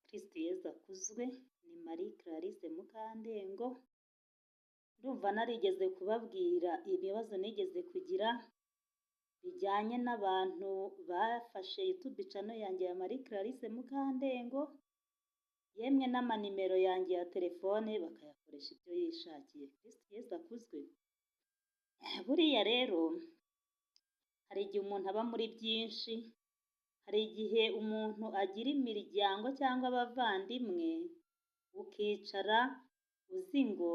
Kristu Yezu akuzwe, ni Marie Clarisse Mukandengo, ndumva narigeze kubabwira ibibazo nigeze kugira bijyanye n'abantu bafashe YouTube channel yanjye ya Marie Clarisse Mukandengo, yemwe n'amanimero yanjye ya telefone bakayakoresha ibyo yishakiye. Kristu Yezu akuzwe. Buriya rero hari igihe umuntu aba muri byinshi, hari igihe umuntu agira imiryango cyangwa abavandimwe, ukicara uzi ngo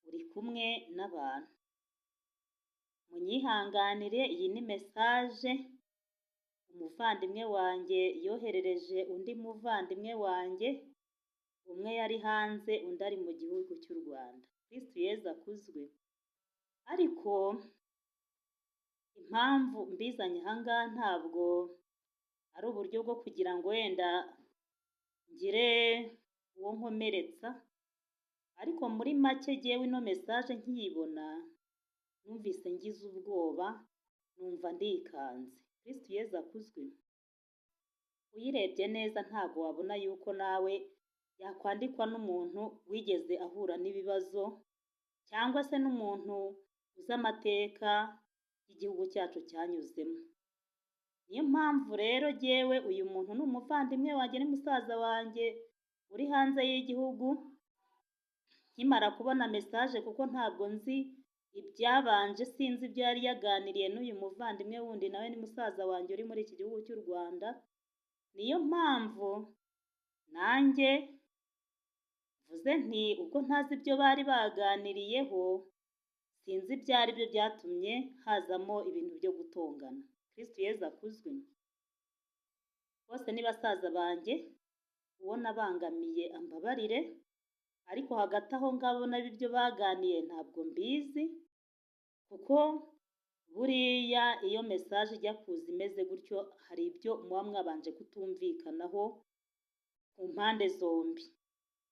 uri kumwe n'abantu. Munyihanganire, iyi ni message umuvandimwe wanjye yoherereje undi muvandimwe wanjye, umwe yari hanze, undi ari mu gihugu cy'u Rwanda. Kristu Yezu akuzwe. Ariko impamvu mbizanye aha ngaha ntabwo ari uburyo bwo kugira ngo wenda ngire uwo nkomeretsa, ariko muri make jyewe ino message nkiyibona numvise ngize ubwoba, numva ndikanze. Kristu Yezu akuzwe. Uyirebye neza ntabwo wabona yuko nawe yakwandikwa n'umuntu wigeze ahura n'ibibazo, cyangwa se n'umuntu uzi amateka y'igihugu cyacu cyanyuzemo. Niyo mpamvu rero jyewe uyu muntu ni umuvandimwe wanjye, ni musaza wanjye uri hanze y'igihugu, nkimara kubona message, kuko ntabwo nzi ibyabanje, sinzi ibyo yari yaganiriye n'uyu muvandimwe wundi nawe ni musaza wanjye uri muri iki gihugu cy'u Rwanda, niyo mpamvu nanjye mvuze nti ubwo ntazi ibyo bari baganiriyeho, sinzi ibyo ari byo byatumye hazamo ibintu byo gutongana. Kristu Yezu akuzwe. Bose ni basaza banjye, uwo nabangamiye ambabarire, ariko hagati aho ngabo nabo ibyo baganiye ntabwo mbizi, kuko buriya iyo message ijya kuza imeze gutyo, hari ibyo muba mwabanje kutumvikanaho ku mpande zombi.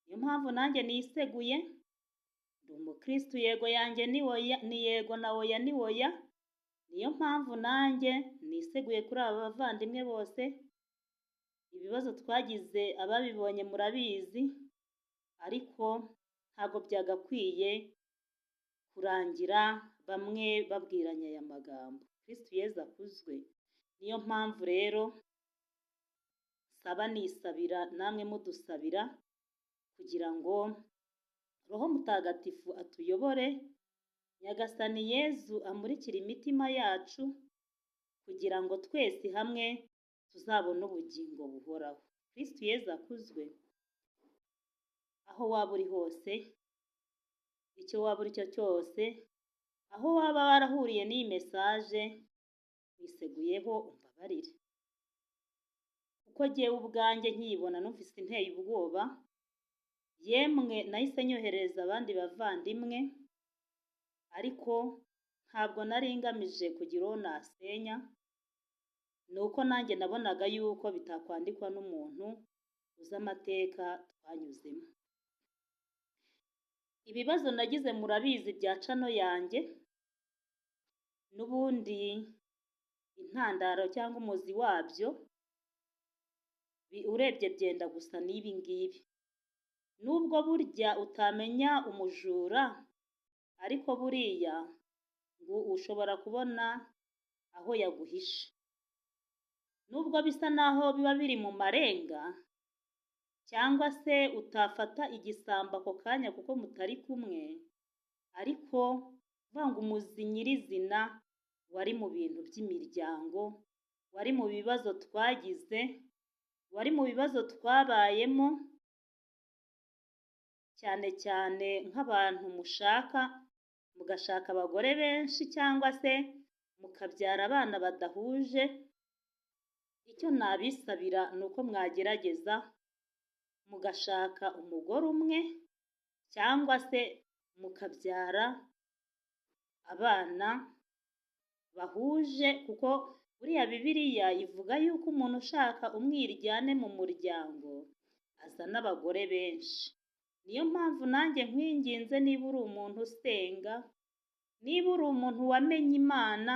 Niyo mpamvu nanjye niseguye, ndi umukristu, yego yanjye ni oya, ni yego na oya ni oya. Niyo mpamvu nanjye niseguye kuri aba bavandimwe bose. Ibibazo twagize ababibonye murabizi, ariko ntabwo byagakwiye kurangira bamwe babwiranye aya magambo. Kristu Yezu akuzwe. Niyo mpamvu rero nsaba, nisabira, namwe mudusabira, kugira ngo Roho Mutagatifu atuyobore, Nyagasani Yezu amurikire imitima yacu, kugira ngo twese hamwe tuzabone ubugingo buhoraho. Kristu Yezu akuzwe. Aho waba uri hose, icyo waba uri cyo cyose, aho waba warahuriye n'iyi message, wiseguyeho, umbabarire, kuko jyewe ubwanjye nkiyibona numvise inteye ubwoba. Yemwe nahise nyoherereza abandi bavandimwe, ariko ntabwo nari ngamije kugira uwo nasenya, ni uko nanjye nabonaga yuko bitakwandikwa n'umuntu uzi amateka twanyuzemo. Ibibazo nagize murabizi bya channel yanjye, n'ubundi intandaro cyangwa umuzi wabyo urebye byenda gusa n'ibi ngibi. Nubwo burya utamenya umujura, ariko buriya ngo ushobora kubona aho yaguhishe. Nubwo bisa naho biba biri mu marenga, cyangwa se utafata igisambo ako kanya kuko mutari kumwe, ariko kuvuga ngo umuzi nyirizina wari mu bintu by'imiryango, wari mu bibazo twagize, wari mu bibazo twabayemo, cyane cyane nk'abantu mushaka, mugashaka abagore benshi cyangwa se mukabyara abana badahuje. Icyo nabisabira ni uko mwagerageza mugashaka umugore umwe, cyangwa se mukabyara abana bahuje, kuko buriya Bibiliya ivuga yuko umuntu ushaka umwiryane mu muryango azana abagore benshi. Niyo mpamvu nanjye nkwinginze, niba uri umuntu usenga, niba uri umuntu wamenye Imana,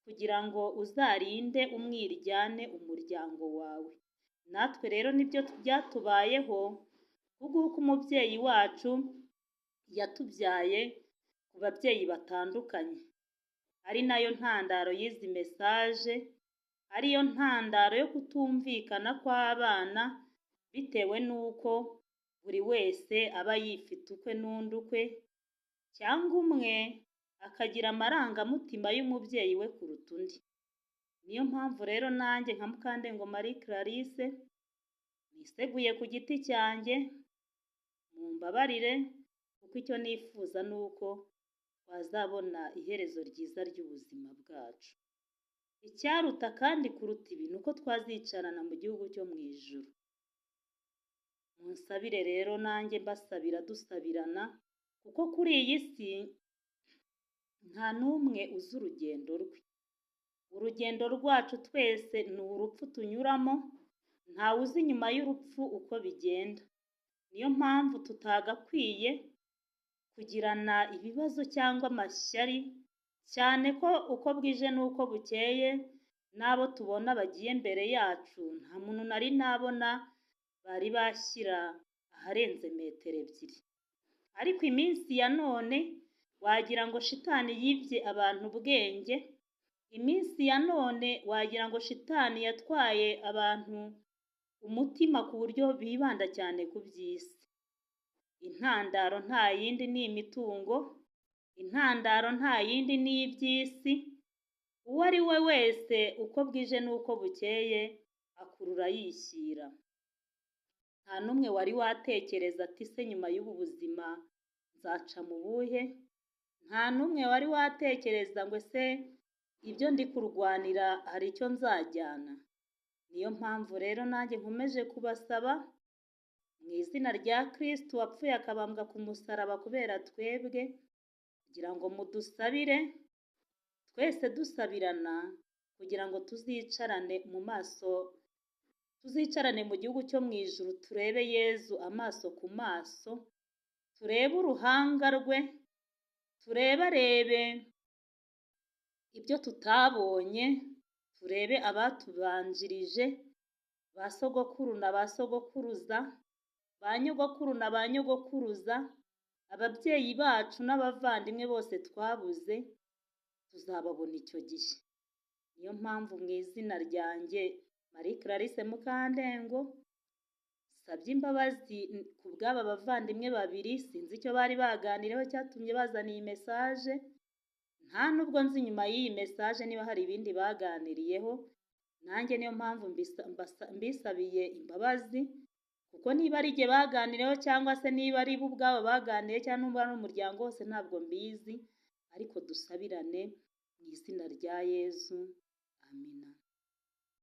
kugira ngo uzarinde umwiryane umuryango wawe. Natwe rero nibyo byatubayeho, kubw'uko umubyeyi wacu yatubyaye ku babyeyi batandukanye, ari nayo ntandaro y'izi message, ariyo ntandaro yo kutumvikana kw'abana, bitewe n'uko buri wese aba yifite ukwe n'undi ukwe, cyangwa umwe akagira amarangamutima y'umubyeyi we kuruta undi. Niyo mpamvu rero nanjye nka Mukandengo Marie Clarisse niseguye ku giti cyanjye, mumbabarire, kuko icyo nifuza ni uko twazabona iherezo ryiza ry'ubuzima bwacu. Icyaruta kandi kuruta ibi ni uko twazicarana mu gihugu cyo mu ijuru. Munsabire rero nanjye mbasabira dusabirana, kuko kuri iyi si nta n'umwe uzi urugendo rwe. Urugendo rwacu twese ni urupfu tunyuramo, ntawe uzi nyuma y'urupfu uko bigenda. Niyo mpamvu tutagakwiye kugirana ibibazo cyangwa amashyari, cyane ko uko bwije n'uko bukeye n'abo tubona bagiye mbere yacu, nta muntu nari nabona bari bashyira aharenze metero 2. Ariko iminsi ya none wagira ngo shitani yibye abantu ubwenge, iminsi ya none wagira ngo shitani yatwaye abantu umutima ku buryo bibanda cyane ku by'isi. Intandaro nta yindi ni imitungo, intandaro nta yindi ni iby'isi, uwo ari we wese uko bwije n'uko bukeye akurura yishyira. Nta n'umwe wari watekereza ati se nyuma y'ubu buzima nzaca mu buhe? Nta n'umwe wari watekereza ngo ese ibyo ndi kurwanira hari icyo nzajyana? Niyo mpamvu rero nanjye nkomeje kubasaba mu izina rya Kristu wapfuye akabambwa ku musaraba kubera twebwe, kugira ngo mudusabire, twese dusabirana, kugira ngo tuzicarane mu maso, tuzicarane mu gihugu cyo mu ijuru, turebe Yezu amaso ku maso, turebe uruhanga rwe, turebarebe ibyo tutabonye, turebe abatubanjirije, ba sogokuru na ba sogokuruza, ba nyogokuru na ba nyogokuruza, ababyeyi bacu n'abavandimwe bose twabuze, tuzababona icyo gihe. Niyo mpamvu mu izina ryanjye Marie Clarisse Mukandengo nsabye imbabazi ku bw'aba bavandimwe babiri, sinzi icyo bari baganireho cyatumye bazana iyi message, nta nubwo nzi nyuma y'iyi message niba hari ibindi baganiriyeho, nanjye niyo mpamvu mbisabiye imbabazi, kuko niba ari jye baganiriyeho cyangwa se niba ari bo ubwabo baganiriye cyangwa niba ari umuryango wose ntabwo mbizi, ariko dusabirane mu izina rya Yezu, amina.